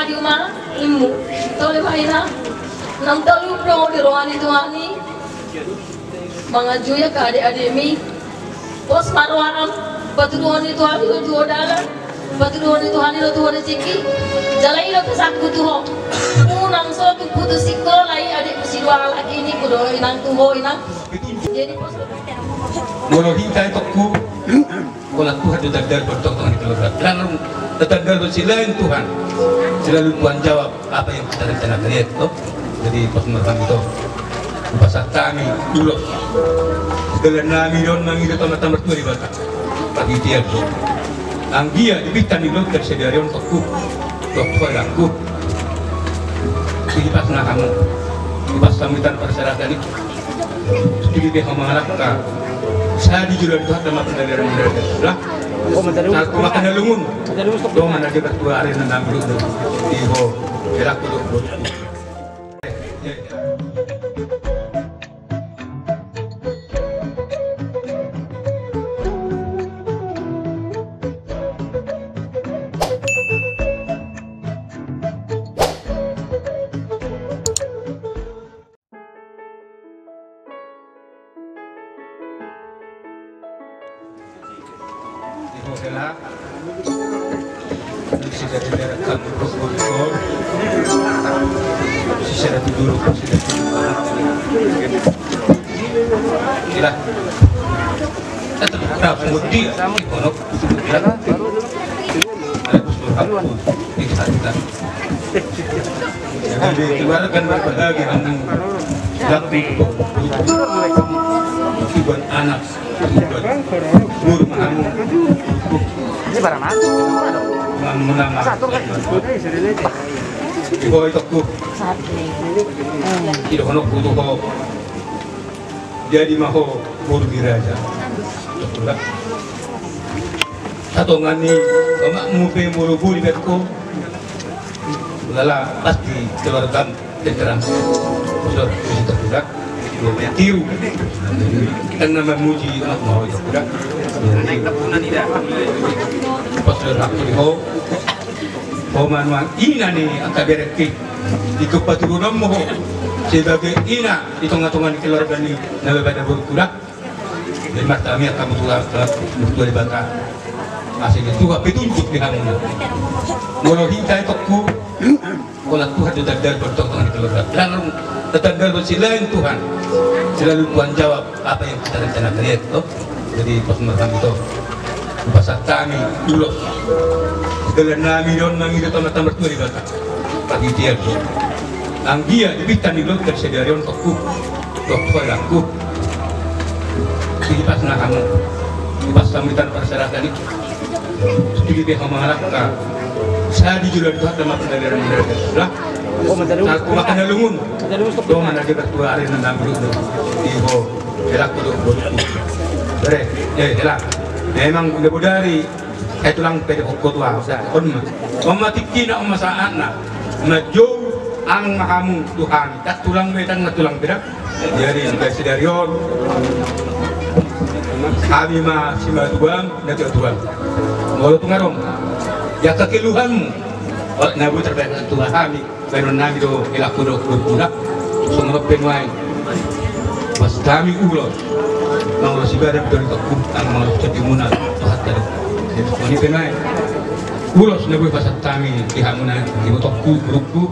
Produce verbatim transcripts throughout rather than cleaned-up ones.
Di uma, immu. Tole ma ina. Nang tolu pro di roha ni Tuhan i. Manganju ia angka adek-adekmi. Pos ma roham. Patuduhon ni Tuhan i do tu ho dalan. Patuduhon ni Tuhan i do tu ho rezeki. Jala i do pesanku tu ho. Unang so tung putus sikola i adekku si dua halak i, ningku do inang tu ho, inang. Jadi pos. Molo hita itongku. Holan Tuhan do tanda, tongtong di keluarga. Lalu tanda do selain Tuhan. Selalu Tuhan jawab apa yang kita rencanakan, ya toh. Jadi pos ma roham, toh. Hupasahat hami ulos. Dalan nami on mangido tu Amanta Martua Debata. Pagi tiap. Anggia di pinta ni lot dari sadari on tongku. Tongku adakku. Di pas na hamu. Di pas hamu di tanah parserahan i. Jadi dia mangalangka. Saya di juluan Tuhan sama pendalian mendadak. Lah. Satu makan lungun. Doman aja ketua hari nang dulu. Iho. Elak dulu. Di ho hela. Sisa di darat kamu rukun rukun. Sisa di dulu, sisa di dulu. Gila. Tetap rapi mudik. Di pondok. Ada kusur aku. Di sana. Jadi keluarga berbahagia, anu, laki, ibu, anak, ibu, guru, anu. Ini barang apa? Anu, nama. Ibu, itu ku. Tidak, anu, butuh kau. Jadi ma ho boru ni raja. Satonga ni omakmu pe molo boru ni raja ho. Lala pasti keluargam tenteram. Sor, kita sudah. Tiu. Kan nama muji omakmu ho, sudah. Pas sudah aku di ho. Ho ma nuaeng ina ni angka berengki. Di kepaturunanmu ho sebagai ina di tonga-tonga ni keluarga ni na bebada boru kuda. Jadi martamiang hamu tu Martua Debata. Asa di Tuhan petunjuk di hamu. Molo hita itongku. Holan Tuhan do tanda, tongtong di keluarga. Lalu tanda do selain Tuhan. Selalu Tuhan jawab apa yang kita rencanakan, ya toh. Jadi pos ma roham, toh. Hupasahat hami ulos. Dalan nami on mangido tu Amanta Martua Debata. Pagi tiap. Anggia di pinta ni lot dari sadari on tongku. Tongku adakku. Di pas na hamu. Di pas hamu di tanah parserahan i. Jadi dia mangalangka. Saya di juluan Tuhan sama pendalian mendadak. Lah. Aku makan lungun. Doman aja ketua hari nang dulu. Iho. Elak kudu. Bere, eh, elak. Memang udah bodari. Eh, tulang pede hokko tua. On ma. On ma tingkina, on ma saatna. Majou ang hamu Tuhan. Tak tulang bedang, na tulang bedang. Jadi, sadari on. Hami ma simatuam, natuatuam. Molo tung adong. Ya kekeluhanmu. Oh, na butar baen Tuhan hami. Baenon nami do, elakku do, boruku da. Songon on pe nuaeng. Pasahat hami ulos. Mangulos ibadah, betul itu. Ang mangulos cendimuna. Pasahat tadi. Jadi, songon i pe nuaeng. Ulos na boi pasahat hami, di hamuna, di botokku, boruku.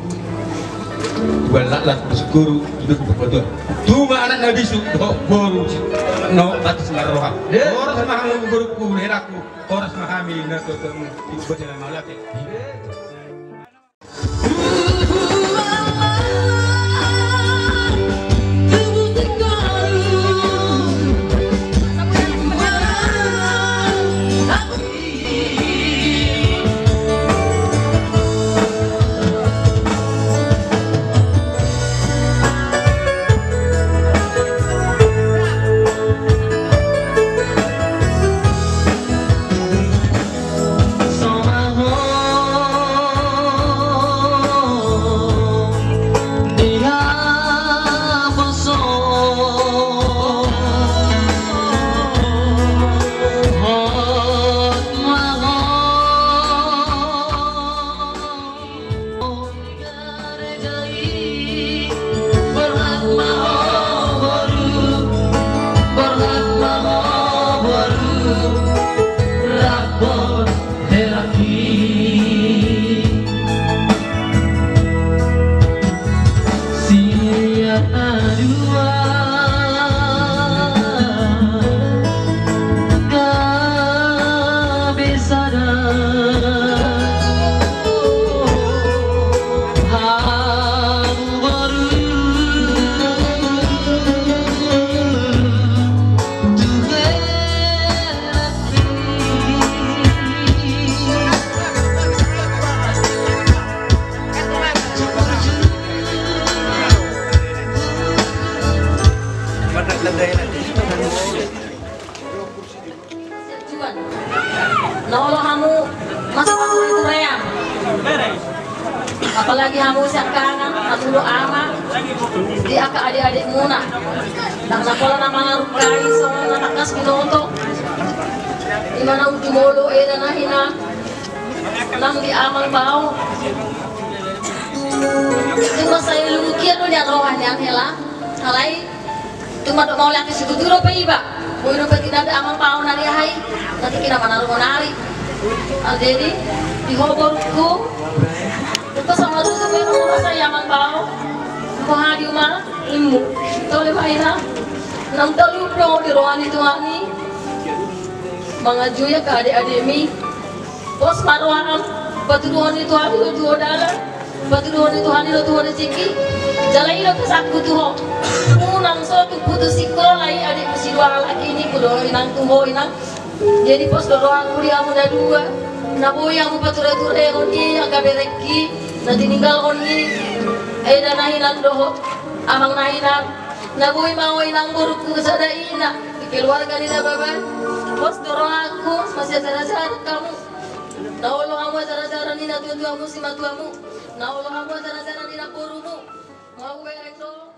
Tuan laklat, bersyukur, hidup berbuat. Tuma anak na bisuk, dohot boru, no, batis marroha. Horas ma hamu boruku, elakku, horas ma hami, na totemu, ibu bajana malate. Apalagi hamu siangkangan, hamu do ama di angka adik-adikmuna. Ndang na pola na mangarungkai songon na tangkas binoto. Ima naung jumolo eda na hina nang di Amang Bao. Cuma sai lukian do nian roha nian hela. Alai Tung mandok mauliate situtu dope iba. Boi dope tinanda Amang Bao na ni ahai. Nanti kina manaru monari. Ah, jadi di ho borungku. Itu sama tu sebenarnya saya Amang Bao. Mau hadi uma ilmu. Tole baina. Nang talu dong di rohani Tuhan ni. Mangajuya ke adik-adikmi. Pos ma roham, patuduhon ni Tuhan i do tu ho dalan, patuduhon ni Tuhan i do tu ho rezeki. Jala i do pesanku tu ho. Unang so tu putus sikola i adikmu si dua halak i, ninna do inang tu ho inang. Jadi pos do rohangku di hamu na dua. Na boi hamu pature-turehon i angka berengki na tininggalhon ni eda na inang dohot amang na inang. Na boi ma ho inang borungku sada ina di keluarga ni na baban. Pos do rohangku masiajar-ajar hamu. Na olo hamu ajar-ajaran ni natuatuamu, simatuamu. Na olo hamu ajar-ajaran ni namborumu. Mau bereng do.